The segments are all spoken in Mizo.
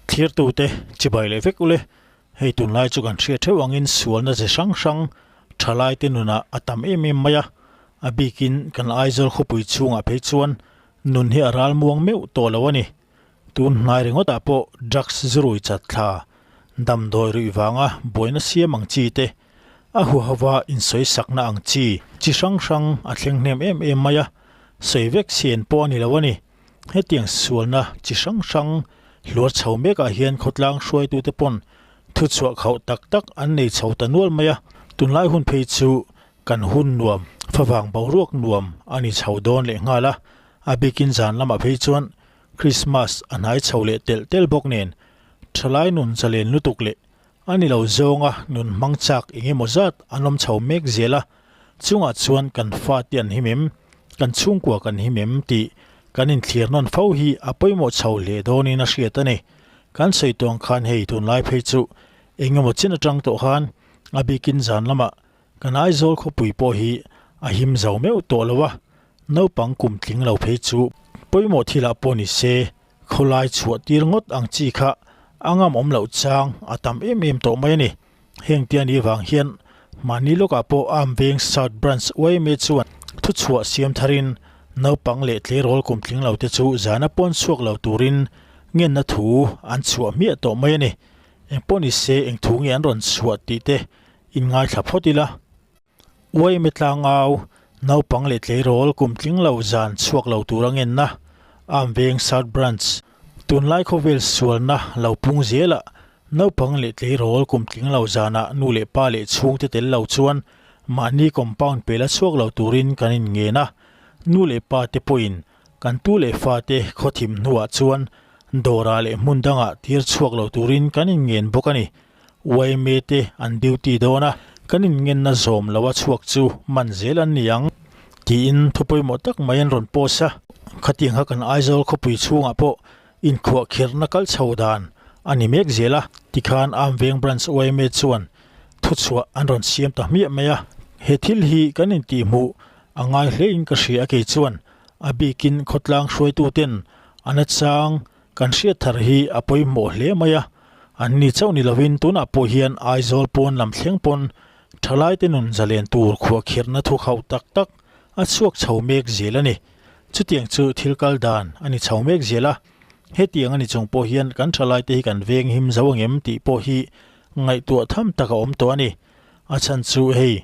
Thirtute chibai leh vek ule, hei tunlai chu kan hriat theuh angin sualna chi hrang hrang thalaite nunah a tam em em mai a, a bikin kan Aizawl khawpui chhungah phei chuan nun hi a ral muang meuh tawh lo a ni. Tun hnai ringawtah pawh drugs zurui chat thla, damdawi ruih vanga buaina siam ang chi te, a huhova insawi sakna ang chi chi hrang hrang a thleng hnem em em mai a, sawi vek sian pawh a ni lo a ni. Hetiang sualna chi hrang hrang hluar chho mekah hian khawtlang hruaitute pawn thuchhuah khauh tak tak an nei chho ta nual mai a, tunlai hun phei chu kan hun nuam, favang boruak nuam a ni chho dawn leh nghal a, a bikin zan lamah phei chuan Krismas a hnai chho leh telh telh bawk nen thalai nun zalen lutuk leh a ni lo zawnga nun hmang chak eng emaw zat an awm chho mek zel a, chungah chuan kan fate an him em, kan chhungkua kan him em tih kan inthlir nawn fo hi a pawimawh chho hle dawnin a hriat a ni. Kan sawi tawng khan hei tunlai phei chu eng emaw chin atang tawh khan a bikin zan lamah kan Aizawl khawpui pawh hi a him zo meuh tawh lo a, naupang kum tling lo phei chu pawimawh thilah pawh ni se Khawlai chhuah tir ngawt ang chi kha a ngam awm loh chang a tam em em tawh mai a ni. Heng tia ni vang hian mahni lawkah pawh Arm Veng South Branch yma chuan thuchhuah siam tharin naupang leh tleirawl kum tling lo te chu zana pawn chhuak lo turin ngenna thu an chhuah hmiah tawh mai a ni. Engpawh ni se eng thu nge an rawn chhuah tih te inngaithla phawt ila. Uaime tlangau, naupang leh tleirawl kum tling lo zan chhuak lo tur a ngenna, Arm Veng South Branch, tunlai khawvel sualna lo pung zelah naupang leh tleirawl kum tling lo zanah nu leh pa leh chhungte tel lo chuan mahni compound pela chhuak lo turin kan inngen a, nu leh pa te pawhin kan tu leh fate khawthim hnuah chuan dawrah leh hmun dangah tir chhuak lo turin kan inngen bawk a ni. Yma te an duty dawn a, kan inngenna zawm lo a chhuak chu man zel an ni ang tiin thu pawimawh tak mai an rawn post a. Khatiang kha kan Aizawl khawpui chhungah pawh inkhuahkhirhna kal chho dan a ni mek zel a, tikhan Armveng Branch yma chuan thuchhuah an rawn siam ta hmiah mai a. He thil hi kan intihhmuh a ngai hlein ka hria a kei chuan a bikin khawtlang hruaituten an achang Kan hriat thar hi a pawimawh hle mai a, an ni chauh ni lovin tunah pawh hian Aizawl pawn lam thleng pawn thalaite nun zalen tur khuahkhirhna thu khauh tak tak a chhuak chho mek zel a ni. Chutiang chu thil kal dan a ni chho mek zel a, hetiang a ni chung pawh hian kan thalaite hi kan veng him zo angem tih pawh hi ngaihtuah tham tak a awm tawh a ni. A chhan chu hei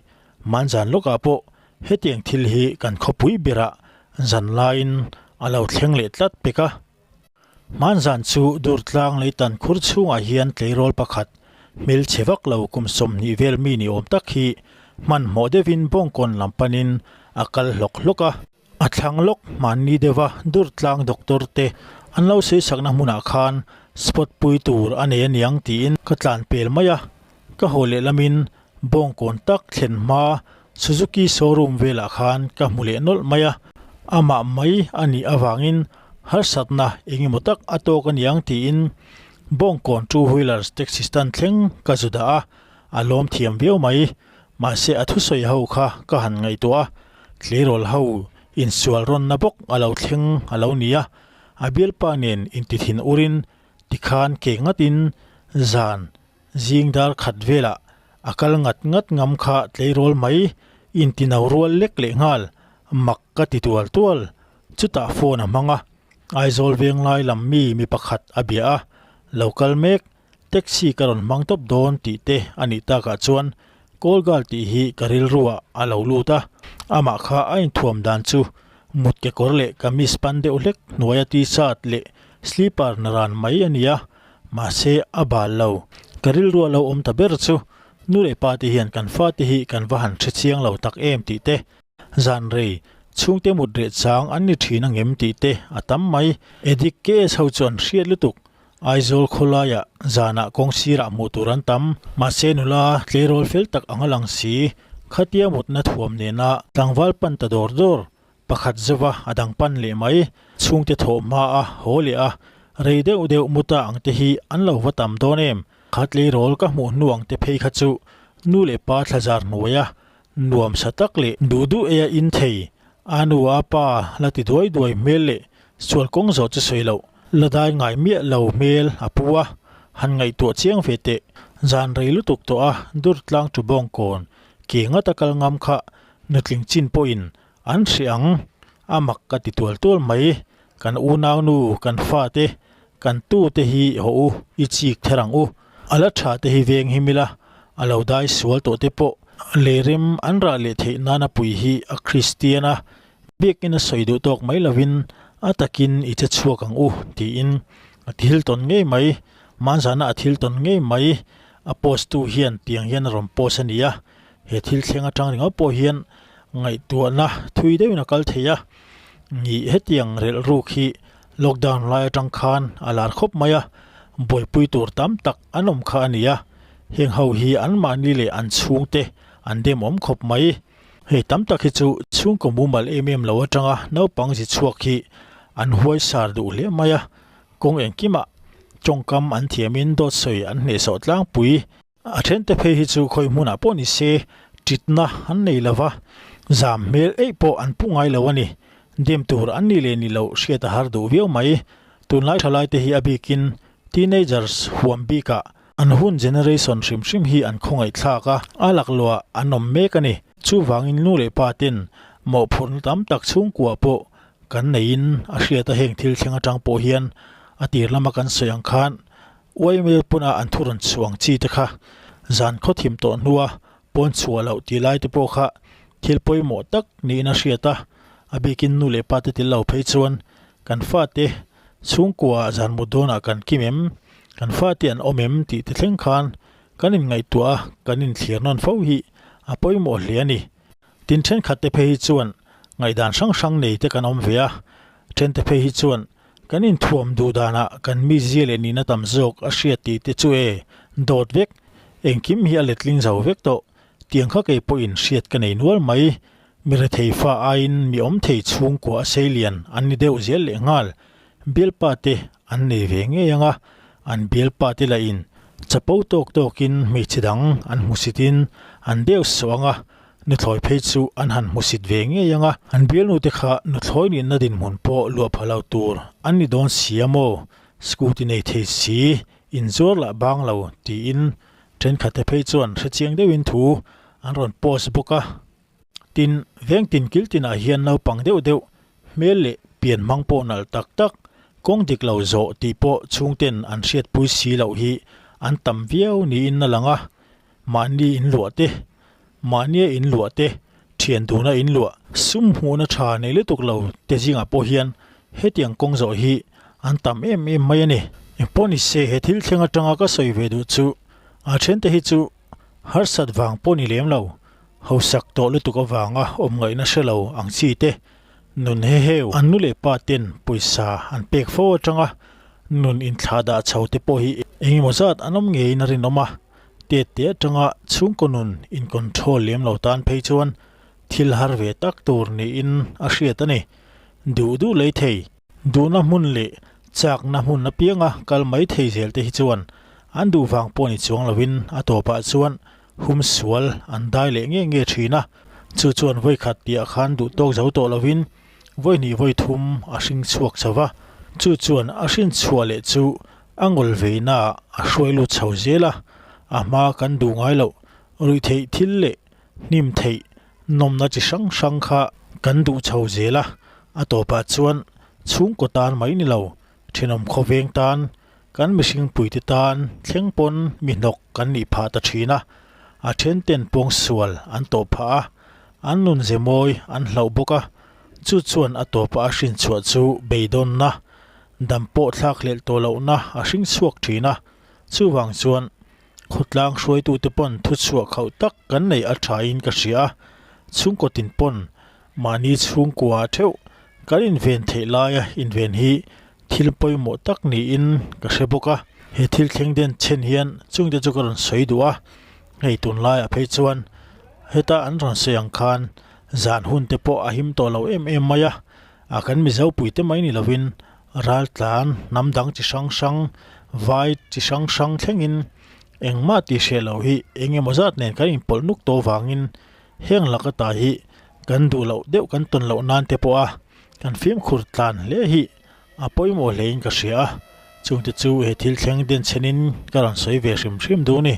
Manzan lawkah pawh hetiang thil hi kan khawpui berah zan laiin a lo thleng leh tlat pek a. Hmanzan chu Durtlang leitan khur chhungah hian tleirawl pakhat hmel chhe vak lo kum 20 vel mi ni awm tak hi hmanhmawh deuhin Bawngkawn lam panin a kal hlawk hlawk a. A thlang lawk hmanni deuha Durtlang doctor te an lo sawisakna hmunah khan spot pui tur a nei aniang tiin ka tlan pel mai a, ka haw leh lamin Bawngkawn tak thlen hma Suzuki showroom velah khan ka hmu leh nawlh mai a, amah mai a nih avangin harsatna eng emaw tak a tawk aniang tiin Bawngkawn two wheelers taxi stand thleng ka zu dah a, a lawm thiam viau mai. Mahse a thusawi ho kha ka han ngaihtuah a, tleirawl ho insual rawnna bawk a lo thleng a lo ni a, a bialpa nen intithin urin tikhan ke ngatin zan zing dar khat velah a kal ngat ngat ngam kha tleirawl mai intino rual lek leh nghal mak ka ti tual tual. Chutah phone a hmang a, Aizawl Venglai lam mi mi pakhat a bia a, lo kal mek Taxi ka rawn hmang tawp dawn tih te a nih takah chuan call girl tih hi ka rilruah a lo lut a, amah kha a inthuam dan chu mut kekawr leh kamis pan deuh hlek hnuaia t-shirt leh slipper na ran mai a ni a, mahse a bal lo. Ka rilrua lo awm ta ber chu nu leh pa te hian kan fate hi kan va han hre chiang lo tak em tih te, zan rei chhungte mut reh chang an ni thin angem tih te a tam mai. Addict case ho chuan hriat lutuk Aizawl khawlaiah zanah kawng sirah hmuh tur an tam. Mahse nula tleirawl fel tak ang a lang si. Khatia mutna thuam nena tlangval pan ta dawr dawr pakhat zauva a dang pan leh mai. Chhungte thawh hma a haw leh a, rei deuh deuh muta ang te hi an lo va tam dawn em? Kha tleirawl ka hmuh hnu ang te phei kha chu nu leh pa thlazar hnuaia nuam sa tak leh duh duh eia in thei, a nu a pa la ti duai duai hmel leh sual kawng zawh chu sawi loh. La dai ngai miah lo hmel a pu a, han ngaihtuah chiang ve teh. Zan rei lutuk tawh a, dur tlang chu bawngkawn ke ngata kal ngam kha nutling chin pawhin an hreh ang, a mak ka ti tual tual mai. Kan unaunu, kan fate, kan tute hi haw u, i chik ther ang u. A la tha te hi veng him ila, a lo dai sual tawh te pawh leirem an rah leh theih nana pui hi a Kristian a, Biakin a sawi duh tawk mai lovin a takin i che chhuak ang u tiin a thil tawn ngei mai, hmanzana a thil tawn ngei mai a post tu hian tiang hian a rawn post a ni a, he thil thleng atang ringawt pawh hian ngaihtuahna thui deuhin a kal thei a, nih hetiang relh ruk hi lockdown lai atang khan a lar khawp mai a, buaipui tur tam tak an awm kha a ni a, heng ho hi anmahni leh an chhungte an demawm khawp mai. Hei tam tak hi chu chhungkaw mumal em em lo atanga naupang zi chhuak hi an huai sar duh hle mai a, kawng engkimah tawngkam an thiamin dawt sawi an hnehsawh tlangpui. A thente phei hi chu khawi hmunah pawh ni se titna an nei lo va, zam hmel eih pawh an pu ngai lo a ni. Dem tur an ni leh ni lo hriat a har duh viau mai. Tunlai thalaite hi a bikin teenagers huam bikah An hun generation hrim hrim hi an khawngaih thlak a, a laklawh an awm mek a ni. Chuvangin nu leh pa ten mawhphurhna tam tak chhungkua pawh kan neiin a hriat a heng thil thleng atang pawh hian a tir lama kan sawi ang khan yma pawna an thu rawn chhuah ang chi te kha zan khawthim tawh hnua pawn chhuah loh tih lai te pawh kha thil pawimawh tak niin a hriat a, a bikin nu leh pa te tel lo phei chuan kan fate Chhungkua zan mut dawnah kan kim em? Kan fate an awm em? tih te thleng khan kan inngaihtuah a, kan inthlir nawn fo hi a pawimawh hle a ni. Tin thenkhat te phei hi chuan ngaihdan hrang hrang nei te kan awm ve a, then te phei hi chuan kan inthuam duh danah kan mizia leh nihna tam zawk a hriat tih te chu e dawt vek, engkim hi a letling zo vek tawh, tiang kha kei pawhin hriat ka nei nual mai. Mi rethei fa aiin mi awm thei chhungkua a sei lian an ni deuh zel leh nghal. Bialpa te an nei ve ngei ang a, an bialpa te lahin chapo tawk tawkin hmeichhe dang an hmusitin an deuh sawh ang a, nuthlawi phei chu an han hmusit ve ngei ang a. An bialnu te kha nuthlawi nihna dinhmun pawh luah pha lo tur an ni dawn si a maw? Scooty nei thei si, inzuar lah bang lo tiin thenkhatte phei chuan hrechiang deuhin thu an rawn post bawk a. Tin, veng tin kil tinah hian naupang deuh deuh hmel leh pian hmang pawh nalh tak tak, kawng dik lo zawh tih pawh chhungten an hriatpui si loh hi an tam viau niin a lang a. Mahni inluah te, mahnia inluah te, thian duna inluah, sum hmuhna tha nei lutuk lo te zingah pawh hian hetiang kawng zawh hi an tam em em mai a ni. Engpawh ni se he thil thleng atanga ka sawi ve duh chu a thente hi chu harsat vang pawh ni lem lo, Hausak tawh lutuk avanga awm ngaihna hre lo ang chi te, nun he heu an nu leh pa ten pawisa an pek fo atanga nun inthlah dah chho te pawh hi engemaw zat an awm ngeiin a rinawm a, tet te atanga chhungkaw nun in control lem lo tan phei chuan thil har ve tak tur niin a hriat a ni. Duh duh lei thei. Duhna hmun leh chakna hmun apianga kal mai thei zel te hi chuan an duh vang pawh ni chuang lovin a tawpah chuan hum sual an dai leh nge nge thin a, chu chuan vawi khat piah khan duh tawk zo tawh lovin vawi hnih vawi thum a hring chhuak chho va, chu chuan a hrin chhuah leh chu a ngawl veinaah a hruai lut chho zel a, a hma kan duh ngai loh ruih theih thil leh hnim theih nawmna chi hrang hrang kha kan duh chho zel a, a tawpah chuan chhungkaw tan mai ni lo thenawm khawveng tan Kan mihring puite tan thleng pawn mi hnawk kan nih phah ta thin a, a then ten pawngsual an tawh phah a, an nun ze mawi an hlauh bawk a, chu chuan a tawpah a hrin chhuah chu beidawnna, dam pawh thlak hlelh tawh lohna a hring chhuak thin a, chuvang chuan khawtlang hruaitute pawn thuchhuah khauh tak kan neih a thain ka hria a, chhungkaw tin pawn mahni chhungkua theuh kan inven theih laia inven hi Thil pawimawh tak niin ka hre bawk a, he thil thleng den chhen hian chungte chu ka rawn sawi duh a, hei tunlaiah phei chuan heta an rawn sawi ang khan zan hun te pawh a him tawh lo em em mai a, a kan Mizo puite mai ni lovin raltlan hnam dang chi hrang hrang vai chi hrang hrang thlengin engmah tih hreh loh hi eng emaw zat nen kan inpawlh nuk tawh vangin heng laka ta hi kan duh loh deuh kan tawn loh nan te pawh a kan fimkhur tlan hle hi. A pawimawh hlein ka hria a, chungte chu he thil thleng denchhenin ka rawn sawi ve hrim hrim duh a ni.